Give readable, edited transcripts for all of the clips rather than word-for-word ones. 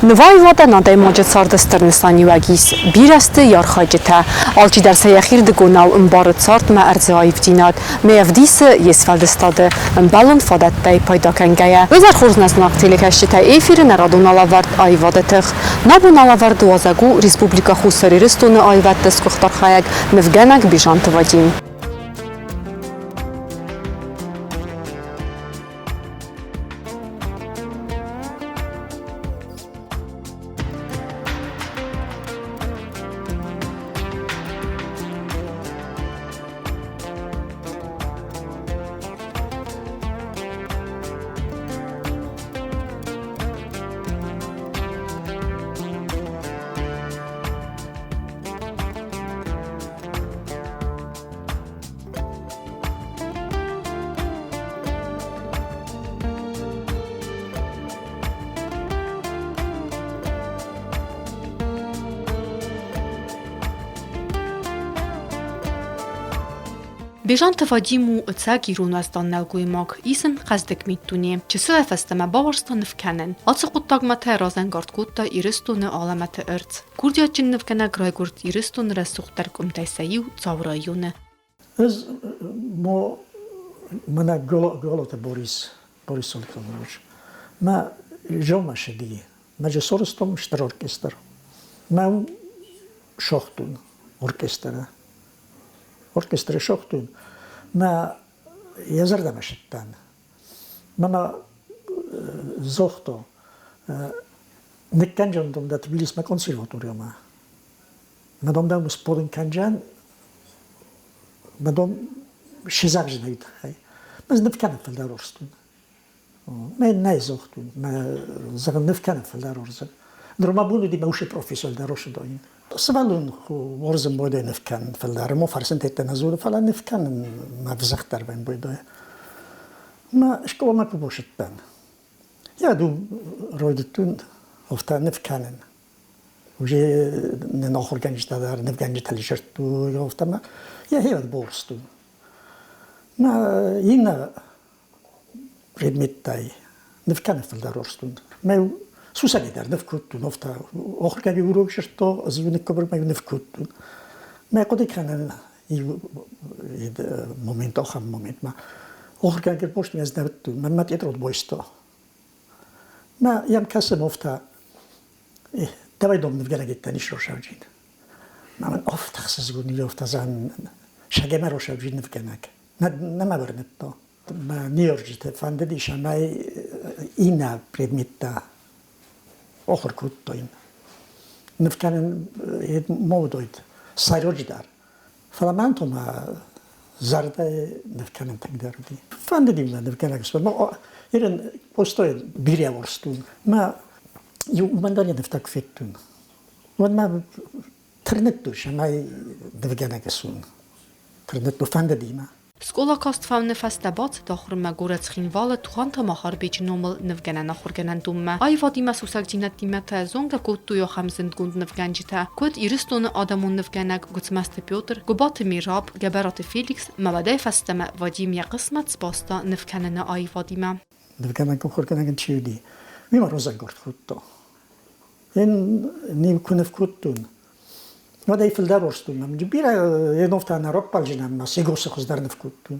Нываивадӕн адӕймаджы царды стыр нысаниуӕг ис. Бирӕ сты йӕ архайджытӕ. Алчидӕр сӕ йӕхирдыгонау ӕмбары цардмӕ ӕрдзы аивдзинад, ме ӕвдисы йе сфӕлдыстады ӕмбӕлон фадӕттӕй пайда кӕнгӕйӕ. Изӕр хорз нӕ зынаргъ телекӕсджытӕ эфиры нӕ радон алӕвӕрд Аивады тых. Нӕ бон алӕвӕрд уазӕг у Республикӕ Хуссар Ирыстоны аивӕдты сгуыхт архайӕг, нывгӕнӕг Бежанты Вадим. Бежанты Вадим у ӕцӕг ирон уӕздан нӕлгоймаг, ис ын хъӕздыг миддуне. Чысылӕй фӕстӕмӕ бауарзта ныв кӕнын. Ацы хъуыддагмӕ та разӕнгард кодта Ирыстоны алӕмӕты ӕрдз. Курдиатджын нывгӕнӕг райгуырд Ирыстоны рӕсугъддӕр къуымтӕй сӕ иу Дзауы районы. Ӕз мо мӕнӕ Голоты Борис, Борис Александрович, мӕ зома шыди, мӕ же сорыстом стыр оркестр. Мӕ сохтун оркестры. Оркестры сохтун. Мӕ йӕ зӕрдӕмӕ сыдтӕн. Мӕ зохто никкӕнджӕн дӕ Тбилисмӕ консерваториумӕ. Мӕ дом дӕм спорын кӕнджӕн Мӕ дом шизагжынӕй тыххӕй. Мӕ ныв кӕнын фылдӕр уарзтон. Мӕ нӕ зогътон, мӕ зӕгъын ныв кӕнын фылдӕр уарзын. Ныр мӕ бон уыди мӕ усы профессор дӕр уарзтон. Сывӕллон уарзын бодӕй ныв кӕнын фылдӕр. Мо фӕрсын теттӕ нӕ дзуры, фӕлӕ ныв кӕнын мӕ взӕгъддӕр бӕн бойдой. Мӕ скъоламӕ куы босыдтӕн. Я ду райдыдтон афтӕ ныв кӕнын. Уже нын ахуыргӕнджытӕ дӕр нывгӕнджытӕ лӕзӕрдтой, афтӕ йӕхи ӕрборстон. Мӕ иннӕ предметтӕй ныв кӕнын фылдӕр уарзтон. Мӕ сусӕгӕй дӕр ныв кодтон, афтӕ ахуыргӕнӕг урок сырдта, ӕз иу ныккуыбыр ныв кодтон. Мӕ хъуыды кӕнын иу момент, ахӕм моментмӕ. Ахуыргӕнӕг ӕрборстон ӕз нӕ уыдтон, мӕнмӕ тетрад байста. Мӕ йӕм кӕсын, афтӕ Давай дом нывгӕнӕгеттӕн ис росавджин. Маман офт ӕхсызгон офта зан шагемӕ росавджин нывгӕнӕг. Нӕ мӕ уырныдта. Мӕ ныййарджыты фӕндыдис, ӕмӕ иннӕ предметтӕ ахуыр кодтон. Ныв кӕнын модойд сӕйраджыдӕр. Фӕлӕ мӕн то мӕ зӕрдӕ ныв кӕнын тынгдӕр уыди. Фӕндыди мӕ нывгӕнӕг суын. Ирын постой бирӕ уарзтон. Мӕ иу уымӕн дӕр йӕ нывтӕ куы федтон, уӕд мӕ тырныдтой, цӕмӕй нывгӕнӕг суын. Тырныдтой, фӕндыди мӕ. Скъола каст фӕуыны фӕстӕ бацыд ахуырмӕ горӕт Цхинвалы Тугъанты Махарбеджы номыл нывгӕнӕн ахуыргӕнӕндонмӕ. Аивадимӕ сусӕгдзинӕдтимӕ та зонгӕ кодтой ахӕм зындгонд нывгӕнджытӕ, куыд Ирыстоны адӕмон нывгӕнӕг Гуыцмӕзты Петр, Гуыбаты Мераб, Гӕбӕраты Феликс ӕмӕ уӕдӕй фӕстӕмӕ Вадим йӕ хъысмӕт сбаста нывкӕныны аивадимӕ. Нывгӕнӕг ахуыргӕнӕг чи уыди, уый ма розӕнгорд кодта. Ин нив куы ныв кодтон, уӕд ӕй фылдӕр уарзтон. Бирӕ еновтӕ нӕ раппӕлджынӕн ма Сегосы хуыздӕр ныв кодтон.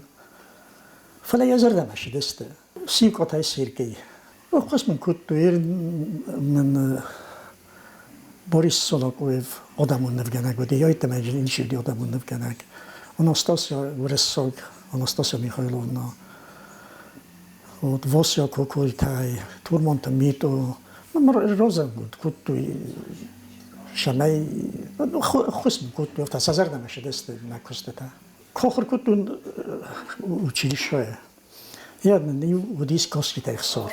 Фӕлӕ йӕ зӕрдӕмӕ сидысты. Сикъотӕй Сергей. Ӕххуыс мын кодтой мын Борис Солокоев адӕмон нывгӕнӕг уыди, йӕ ничи уыди адӕмон нывгӕнӕг. Анастасия уырыссаг, Анастасия Михайловна. Вот Восья Кокойтӕй, Турмонты Митъо, розӕнгунд кодтой, цӕмӕй ӕххуыс мын кодтой, афтӕ сӕ зӕрдӕмӕ сыдысты мӕ куыстытӕ. Куы ахуыр кодтон училищӕйы, йӕ нын иу уыдис Коскитӕй ӕхсор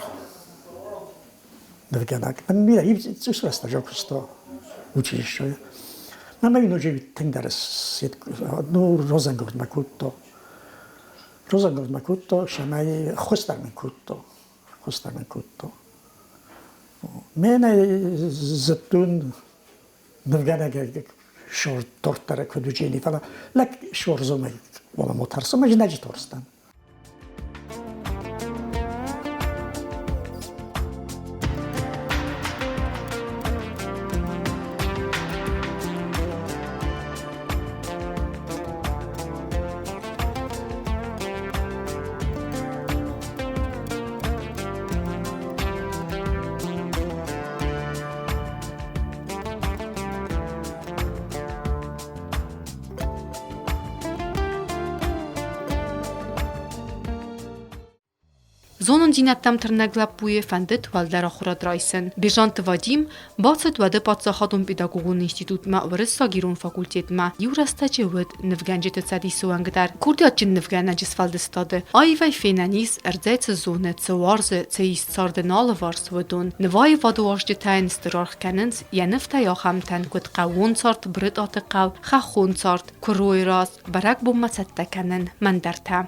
нывгӕнӕг. Мӕн цъус рӕстӕджы куыста училищӕйы. Мӕ ноджы тынгдӕр ну, розӕнгордмӕ кодта. Розӕнгордмӕ кодта, цӕмӕй хуыздӕр мын кодта. Хуыздӕр мын кодта. Мӕнӕ зыдтон нывгӕнӕг шор торттара куыд уыджени, фӕлӕ лӕг шорзомӕй уола тарсомӕ знаджы торстан. Зонындзинӕдтӕм тырнӕг лӕппуйы фӕндыд уӕлдӕр ахуырад райсын. Бежанты Вадим бацыд уӕды паддзахадон педагогон институтмӕ уырыссаг-ирон факультетмӕ. Иу рӕстӕджы уыд нывгӕнджыты цӕдисы уӕнг дӕр. Курдиатджын нывгӕнӕджы сфӕлдыстады аивӕй фенӕн ис, ӕрдзӕй цы зоны, цы уарзы, цы ис царды алыварс, уыдон. Нываивады уазджытӕ йын стыр аргъ кӕнынц йӕ нывтӕй ахӕмтӕн, куыд хъӕууон цард, Брытъаты хъӕу, хӕххон цард, куыройы раз, бӕрӕгбонмӕ цӕттӕ кӕнын, мӕндӕртӕ.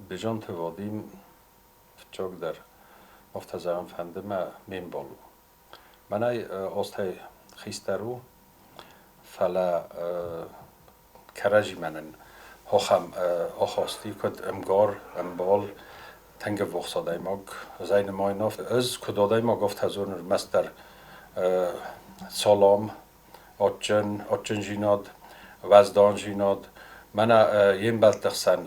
Бежанты Вадим фыццагдӕр афтӕ зӕгъын фӕнды мӕ ме мбал у. Мӕнӕй азтӕй хистӕр у, фӕлӕ кӕрӕдзимӕ нын ахӕм ахасти, куыд ӕмгар, ӕмбал, тынг ӕввахс адӕймаг. Ӕз ӕй нымайын афтӕ. Ӕз куыд адӕймаг, афтӕ зонын ӕрмӕстдӕр салам, адджын, адджынзинад, уӕздандзинад. Мӕнӕ йе мбӕлтты хсӕн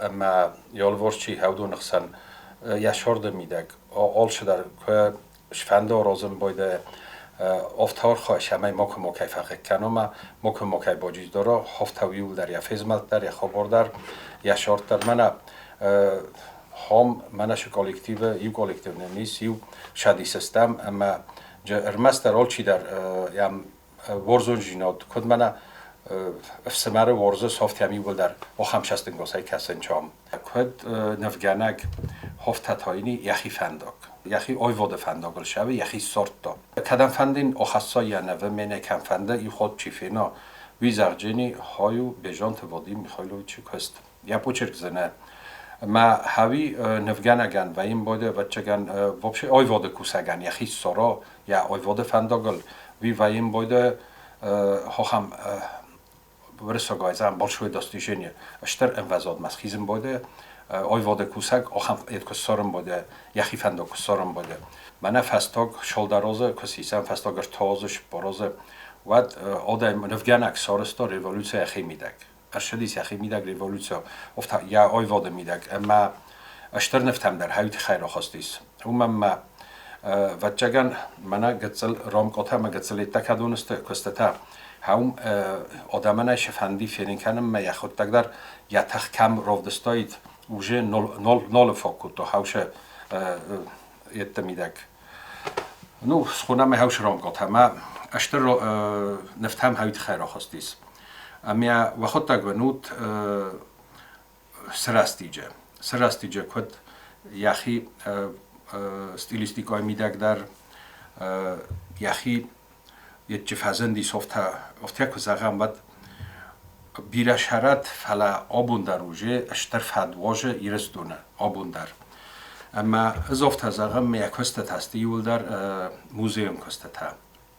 ӕмӕ йӕ алыварс чи хӕвдоны хсӕн йӕ сӕрды мидӕг алцыдӕр куы сфӕнды аразын байдайа, афтӕ архайы, цӕмӕй макуы макӕй фӕхъыг кӕна ӕмӕ макуы макӕй баджиздара, афтӕ иууылдӕр йӕ фезмӕлд дӕр, йӕ хабар дӕр, йӕ сӕрд дӕр. Мӕнӕ хом, мӕнӕ шы коллективы, иу коллектив нын ис, иу садисыстӕм ӕмӕ ӕрмӕстдӕр алчидӕр йӕм уарзондзинад, куыд мӕнӕ ӕфсымӕры уарзы, софтӕм иууылдӕр ахӕм цӕстӕнгасӕй кӕсын чам. Куыд нывгӕнӕг хофтӕтайни йӕхи фӕндаг, йӕхи аивады фӕндагыл сӕвы, йӕхи ссардта. Кӕдӕм фӕндин ахӕсса йӕ нывы, мене кӕм фӕнды, иу хатт чи фена, уый зӕгъджени хай у Бежанты Вадим Михайловичы куыст. Йӕ почерк дзы нӕ. Мӕ хауи нывгӕнӕгӕн вӕййын бады, ӕвӕццӕгӕн, вообще аивады кусӕгӕн йӕхи ссара йӕ аивады фӕндагыл, уый вӕййын бады ахӕм уырыссагӕй зӕгъӕм большое достижение, стыр ӕмвӕзадмӕ схизын бады, аивады кусӕг ахӕм ед куы ссарын бады, йӕхи фӕндаг куы ссарын бады. Мӕнӕ фӕстаг цалдӕр азы куы сисӕм, фӕстаг ӕртӕ азы, цыппар азы, уӕд адӕм нывгӕнӕг сарӕзта революци йӕхи мидӕг. Ӕрцыдис йӕхи мидӕг революци, офта йӕ аивады мидӕг ӕмӕ стыр нывтӕм дӕр хӕй тыххӕй рахызтис. Уымӕн ма, ӕвӕццӕгӕн, мӕнӕ гыццыл рамкъотӕ ӕмӕ гыццыл еттӕ кӕдон сты, куыстытӕ, хӕум адӕмӕн ӕй фӕнди фенын кӕнынмӕ йӕхуыдтӕг дӕр йӕ тых кӕм равдыстаид, уже нал фаг кодта хӕусы етты мидӕг. Ну, схонӕм ӕй хӕусы рамкъотӕ ӕмӕ стыр нывтӕм хӕй тыххӕй рахызтис. Ӕмӕ уӕхуыдтӕг уынут сырӕзтиджы. Сырӕзтиджы куыд йӕхи стилистикой мидӕг дӕр йӕхи йедджы фӕзынди софтӕ, офтӕ куы зӕгъӕм, уӕд бирӕ сӕрӕт, фӕлӕ абон дӕр уже стыр фӕд уозы Ирыстоны абон дӕр. Ӕмӕ ӕз офтӕ зӕгъӕм, мӕ куыстытӕ сты иуылдӕр музейон куыстытӕ.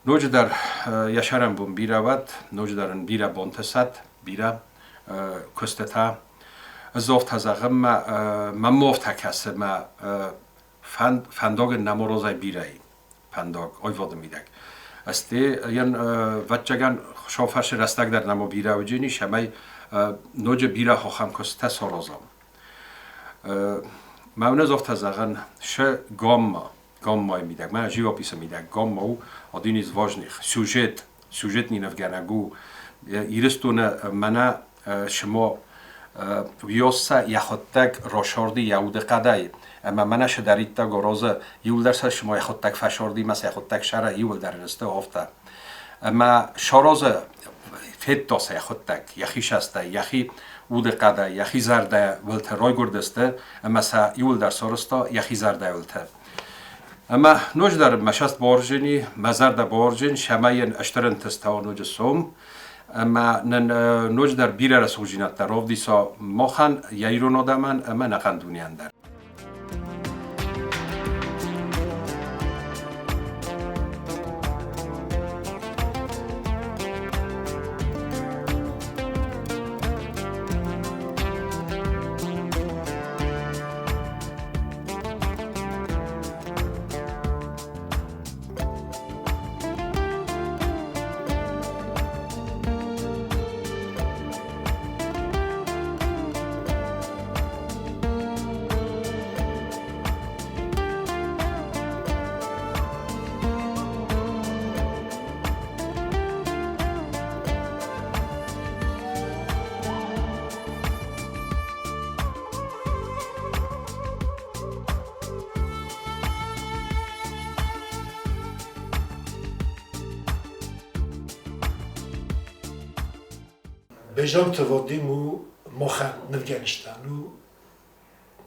Ноджыдӕр йӕ сӕрӕнбон бирӕ уӕд, ноджыдӕр ын бирӕ бонтӕ сӕт, бирӕ куыстытӕ. Ӕз афтӕ зӕгъын, мӕ мӕм афтӕ кӕсы, мӕ фӕндаг ын нӕма разӕй бирӕ и, фӕндаг, аивады мидӕг. Ӕсте йын, ӕвӕццӕгӕн, шоферсы рӕстӕг дӕр нӕма бирӕ уыджени, цӕмӕй ноджы бирӕ ахӕм куыстытӕ саразӕм. Мӕ ӕз афтӕ зӕгъын, шы гамма гаммайы мидӕг, мӕ живописы мидӕг гамма у один из важных сюжет, сюжетный нывгӕнӕг у Ирыстоны мӕнӕ шымо уёсса йӕхуыдтӕг росорди йӕ удыхъӕдӕй ӕмӕ мӕнӕ шыдӕриддӕр горозы иуылдӕр сӕ шымо йӕхуыдтӕг фӕсорди мӕ сӕ йӕхуыдтӕг сӕры иуылдӕр сты афтӕ. Ӕмӕ Шорозы федта сӕ йӕхуыдтӕг, йӕхи састӕй, йӕхи удыхъӕдӕй, йӕхи зӕрдӕ уылты райгуырдысты ӕмӕ сӕ иуылдӕр сарӕзта йӕхи зӕрдӕ уылты. Ӕмӕ ноджыдӕр мӕ саст бауарзини, мӕ зӕрдӕ бауарзин, цӕмӕй йын стыр ӕнтыстӕ ноджы сом, ӕмӕ нын ноджыдӕр бирӕ рӕсугъддзинӕдтӕ равдиса махӕн, йӕ ирон адӕмӕн ӕмӕ ӕнӕхъӕн дунейӕн дӕр. Бежанты Вадим у махӕн нывгӕнджытӕн у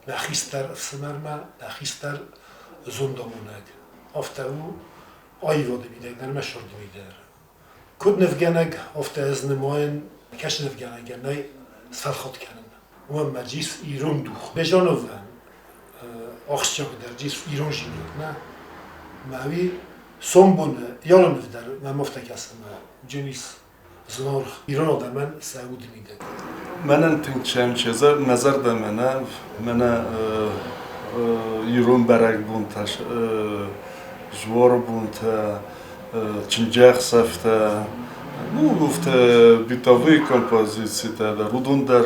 нӕ хистӕр ӕфсымӕрмӕ, нӕ хистӕр зондамонӕг. Афтӕ у аивады мидӕг дӕр ӕмӕ сырды мидӕг дӕр. Куыд нывгӕнӕг, афтӕ ӕз нымайын, кӕцы нывгӕнӕгӕн нӕй сфӕлхатт кӕнын. Уымӕн мӕ ис ирон дух. Бежановӕн ахсджиагдӕр ис ирондзинад, нӕ? Мӕ уый сомбоны алы ныв дӕр мӕм афтӕ кӕсы, мӕ Дженис зынаргъ ирон адӕмӕн сӕ уды мидӕг. Мӕнӕн тынг мӕ зӕрдӕмӕ нӕ мӕнӕ ирон бӕрӕгбонтӕ, дзуары бонтӕ, чындзӕхсӕвтӕ, ну, уфтӕ бытовые композицитӕ дӕр, уыдон дӕр.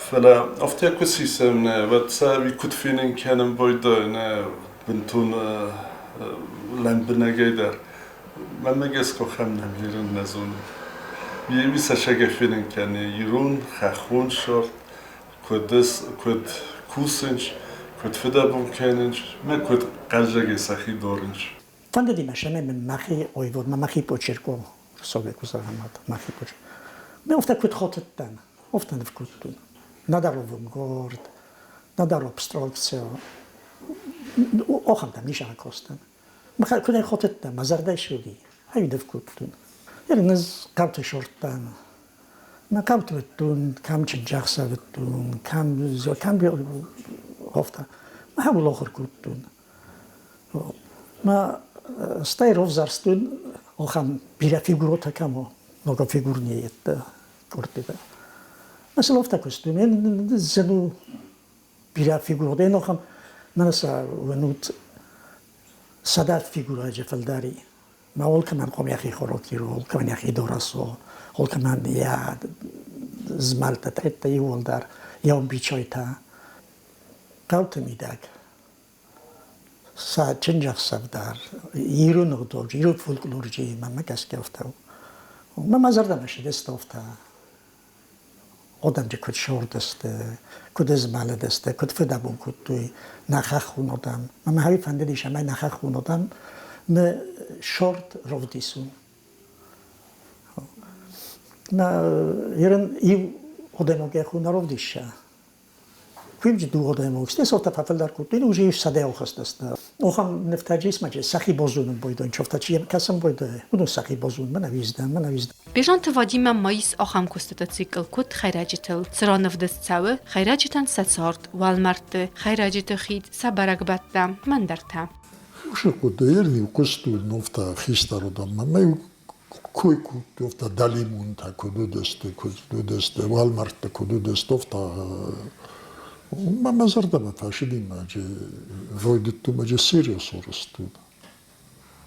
Фӕлӕ афтӕ куы сисӕм, нӕ, уӕд сӕ уый куыд фенын кӕнын байдайы, нӕ, бынтон лӕмбынӕгӕй дӕр. Мӕнмӕ гӕсгӕ ахӕм нӕм ирон нӕ зоны. Уый сӕ фенын кӕны ирон хӕххон сорт, куыд, куыд кусынц, куыд фыдӕбон кӕнынц, мӕ куыд хъӕлдзӕгӕй сӕхи дарынц. Фӕндыди мӕ сӕмӕ мын мӕхи ойвод, мӕ мӕхи почерко совет зӕгъӕм, мӕхи почерк. Мӕ афтӕ куыд хотыдтӕн, афтӕ ныв кодтон. Нӕдӕр авангард, нӕдӕр абстракция. Ахӕмтӕм ницы кастӕн. Мӕ куыд ӕй хотыдтӕн, мӕ зӕрдӕ суди, ӕй ныв кодтон. Ӕз хъӕуты сордтан. Мӕ хъӕуты уыдтон, кӕм чындзӕхсӕв уыдтон, кӕм, кӕм афтӕ. Мӕ хӕуыл ахуыр кодтон. Мӕ стӕй равзӕрстон ахӕм бирӕ фигуротӕ кӕм у, многофигурные къордтытӕ. Мӕ сыл афтӕ куыстон. Зын у бирӕ фигуротӕ. Ахӕм мӕнӕ сӕ уынут 100 фигураджы фылдӕр и. Мӕ алкӕмӕн хъуамӕ йӕхи хорокиро, алкӕмӕн йӕхи дорасо, алкӕмӕн йӕ змӕлдтӕ, тъеттӕ иууылдӕр, йӕ ӕмбичойтӕ. Хъӕуты мидӕг сӕ чындзӕхсӕв дӕр ирон ӕгъдауджы, ирон фольклорджы мӕнмӕ гӕсгӕ афтӕ у. Мӕ мӕ зӕрдӕмӕ ссыдысты афтӕ. Адӕмты куыд сордысты, куыд змӕлыдысты, куыд фыдӕбон кодтой нӕ хӕххон адӕм. Мӕ мӕ фӕндыдис, ӕмӕ нӕ хӕххон адӕм мы сорт равдисон. Мӕ ерын иу адӕймаг йӕхи нӕ равдиса. Куывд дууӕдӕмон сорта фӕфылдӕр кодтой, уже сӕдӕ Охам нефтаджисмаджы сӕхи бозонын бойдон, чофтачи кӕсын бойдой, уыдон сӕхи бозон, мӕнӕ визда, мӕнӕ визда. Бежанты Вадимӕ ма ис ахӕм куыстыты цикл, куыд хӕйрӕджытыл, цыран ӕвдыст цӕуы хӕйрӕджытӕн сӕ цард, уӕлмӕрдты, хӕйрӕджыты хид, сӕ бӕрӕгбӕттӕ, мӕндӕртӕ. Уыцы хъуыдыйӕн иу куыст уыд нофта хистӕр уыдонмӕ. Мӕ кой кодта дӕлимонтӕ куыд уыдысты, куыд уыдысты, уӕлмӕрдты куыд уыдысты, офта мӕ мӕ зӕрдӕмӕ фӕсыди мӕджы райдыдтон мӕджы серьез рыстон.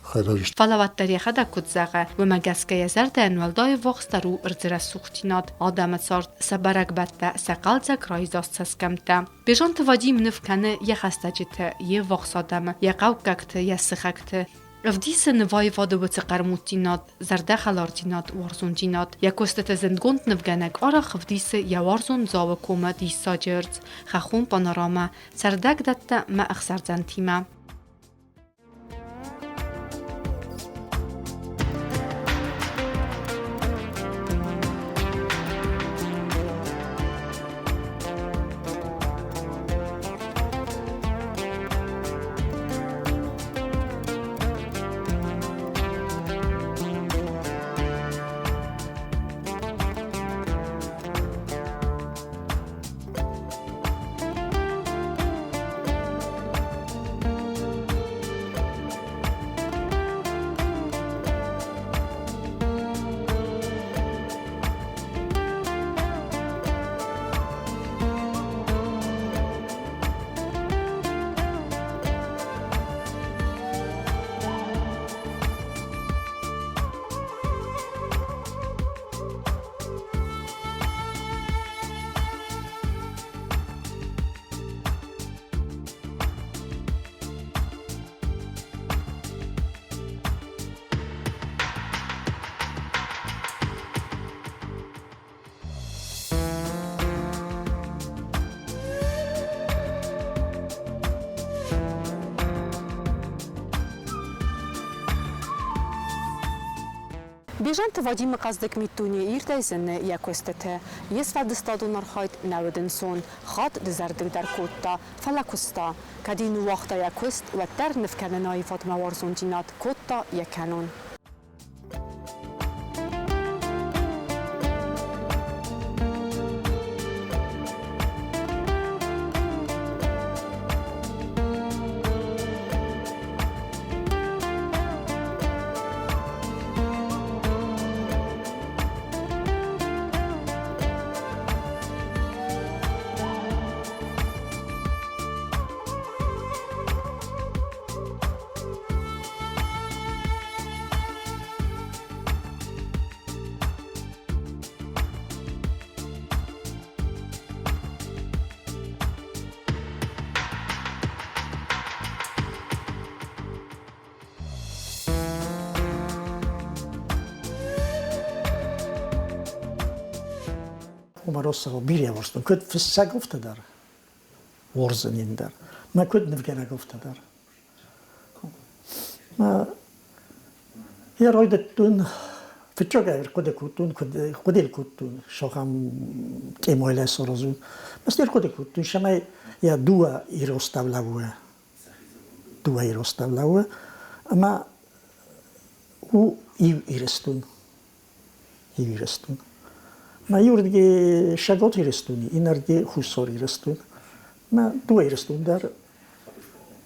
Фӕлӕ уӕддӕр йӕхӕдӕг куыд зӕгъы, уымӕ гӕсгӕ йӕ зӕрдӕйӕн уӕлдай ӕввахсдӕр у ӕрдзы рӕсугъддзинад, адӕмы цард, сӕ бӕрӕгбӕттӕ, сӕ хъӕлдзӕг райдзаст цӕсгӕмттӕ. Бежанты Вадим ныв кӕны йӕ хӕстӕджыты, йе ввахс адӕмы, йӕ хъӕуккӕгты, йӕ сыхӕгты. Ӕвдисы нываивады уыцы хъӕрмуддзинад, зӕрдӕхӕлардзинад, уарзондзинад. Йӕ куыстыты зындгонд нывгӕнӕг арӕх ӕвдисы йӕ уарзон Дзауы комы диссаджы ӕрдз, хӕххон панорамӕ, цӕрдӕг дӕттӕ мӕ ӕхсӕрдзӕнтимӕ. Бежанты Вадимы хъӕздыг миддуне ирдӕй зыны йӕ куыстыты. Йе сфӕлдыстадон архайд нӕ уыд ӕнцон, хатт дызӕрдыг дӕр кодта, фӕлӕ куыста. Кӕд ын ныууагъта йӕ куыст, уӕддӕр ныв кӕнын аивадмӕ уарзондзинад кодта йӕ кӕнон. Уымӕ Россово бирӕ уарзтон, куыд фыссӕг, афтӕ дӕр, уарзын дӕр, мӕ куыд нывгӕнӕг, афтӕ дӕр. Йӕ райдыдтон, фыццаг ӕрхъуыды кодтон, куыд хъуыды кодтон, сахам темӕйыл саразун. Мӕ ӕрхъуыды кодтон, цӕмӕй йӕ дыууӕ иростау лӕууа. Дыууӕ иростау лӕууа ӕмӕ у иу Ирыстон. Иу Ирыстон. Мӕ иуырдыги Сӕгот Ирыстони, иннӕрдыги Хуссар Ирыстон. Мӕ дыууӕ Ирыстон дӕр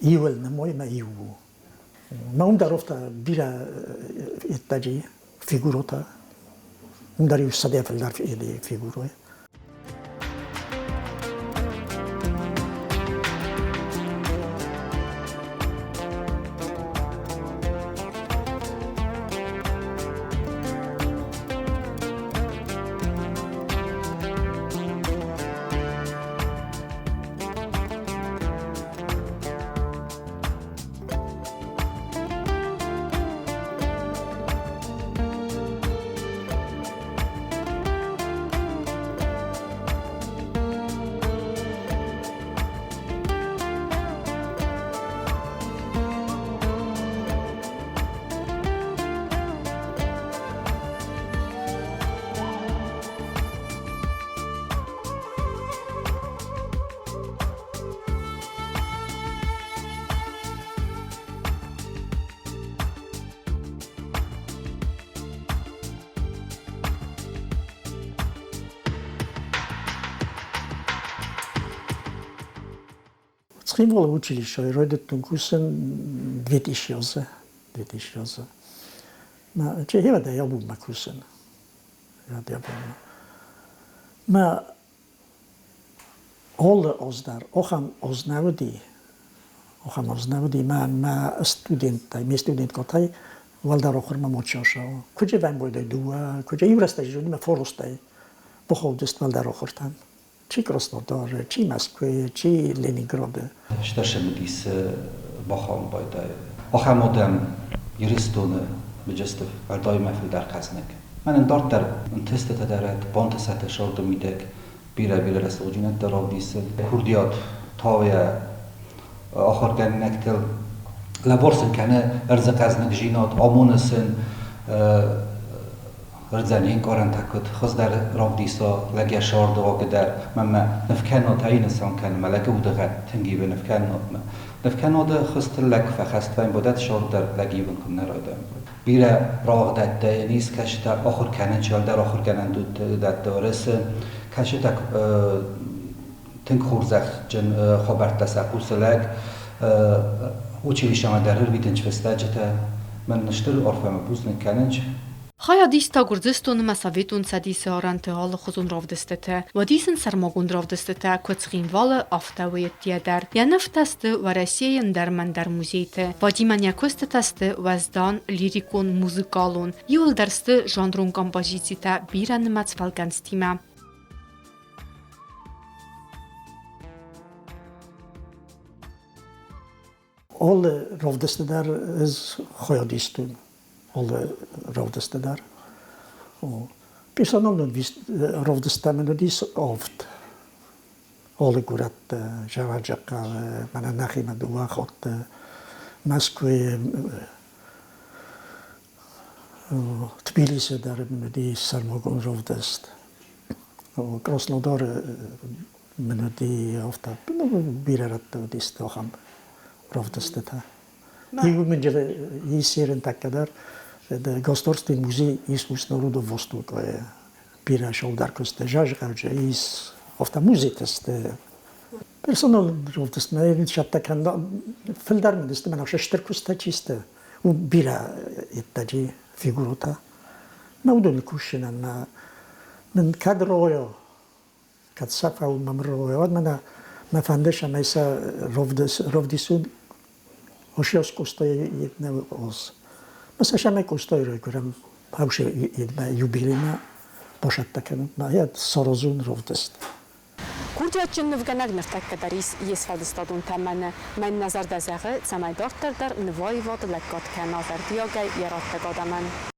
иуыл нымой мӕ иу у. Мӕ уым дӕр афтӕ бирӕ еттаджи фигуротӕ. Уым дӕр иу сӕдӕ фылдӕр фигурой. Цхинвалы училищӕйы райдыдтон кусын 2000 азы. 2000 азы. Мӕ чехевӕдӕй абонмӕ кусын. Абонмӕ. Мӕ алы аз дӕр ахӕм аз нӕ уыди, ахӕм аз нӕ уыди, мӕ мӕ студенттӕй, ме студенткӕтӕй уӕлдӕр ахуырмӕ ма часау. Куыджы вӕмбойдӕй дыууӕ, куыджы иу рӕстӕджы зонимӕ форостӕй бахаудыст уӕлдӕр ахуыртӕм. Чи Краснодары, чи Мӕскуыйы, чи Ленинграды. Стыр цымыдис бахауын байдайы. Ахӕм адӕм Ирыстоны быджысты уӕлдай фылдӕр хъӕзныг. Мӕнӕн дарддӕр ӕнтыстытӕ дӕр бантысӕтӕ сӕрды мидӕг бирӕ-бирӕ рӕсугъддзинӕдтӕ равдисы. Курдиат тауйӕ ахуыргӕнинӕгтыл лӕвар сын кӕны ӕрдзы хъӕзныгдзинад, амоны сын ӕрдзӕн ӕнкъарӕнтӕ куыд хуыздӕр равдиса лӕг йӕ сӕрдыгъӕгы дӕр. Мӕнмӕ нывкӕнынад ӕй нысан кӕны, мӕ лӕгы удыгъӕд тынг ивы нывкӕнынадмӕ. Нывкӕнынады хуызты лӕг фӕхӕст вӕййы, бодӕт сӕрд дӕр лӕг ивын куыннӕ райдайы. Бирӕ рауагъдӕттӕ йын ис, кӕцытӕ ахуыр кӕнынц уӕлдӕр ахуыргӕнӕндӕтты Уӕрӕсе, кӕцытӕ тынг хорзӕхджын хабӕрттӕ сӕ хъусы лӕг. Училищемӕ дӕр ӕрвитынц фыстӕджытӕ. Мӕн стыр арфӕмӕ бузныг кӕнынц. Хайад иста Гуырдзыстоны ӕмӕ Советон Цӕдисы арӕнты алыхуызон равдыстытӕ. Уӕд исын сӕрмагонд равдыстытӕ куыд Цхинвалы, афтӕ уыйӕдтийӕ дӕр. Йӕ нывтӕ сты Уӕрӕсейы ӕндӕр-мӕндӕр музейты. Вадимӕн йӕ куыстытӕ сты уӕздан, лирикон, музыкалон. Иуылдӕр сты жанрон композицитӕ бирӕнымӕц фӕлгӕнцтимӕ. Алы равдысты дӕр ӕз хайад истон. Алы равдысты дӕр. Персоналон равдыстӕ мын уыдис авд. Алы горӕтты, Джаваджахъхъӕлы, мӕнӕ нӕхимӕ дыууӕ хатты, Мӕскуыйы. Тбилисы дӕр мын уыди сӕрмагонд равдыст. Краснодары мын уыди афтӕ, бирӕ рӕтты уыдис ахӕм равдыстытӕ. Иу мын ис тӕккӕ дӕр Государственный музей искусств народов Востока бирӕ сӕлдар куысты зазхъауджы ис афтӕ музейты сты. Персонал равдыстмӕ сӕттӕ кӕн фылдӕр мын сты мӕнӕ стыр куыстӕ чи сты, бирӕ иттӕджы фигурӕтӕ. Мӕ уыдоны кусынӕн мӕ мын кӕд ройо, кӕд сӕ фӕуын мӕм ройо, уӕд мӕнӕ мӕ фӕнды, цӕмӕй сӕ равдисон Ошиос кустой оз. Мӕ сӕ сӕмӕй кустой райгуырӕм хаусе юбилеймӕ босӕттӕ кӕнын мӕ саразун равдыст. Курдиатджын нывгӕнӕг ныртӕккӕ дӕр ис йе сфӕлдыстадон тӕмӕны. Мӕн нӕ зӕрдӕ зӕгъы, цӕмӕй дарддӕр дӕр нываивады лӕггад кӕна зӕрдиагӕй йӕ раттӕг адӕмӕн.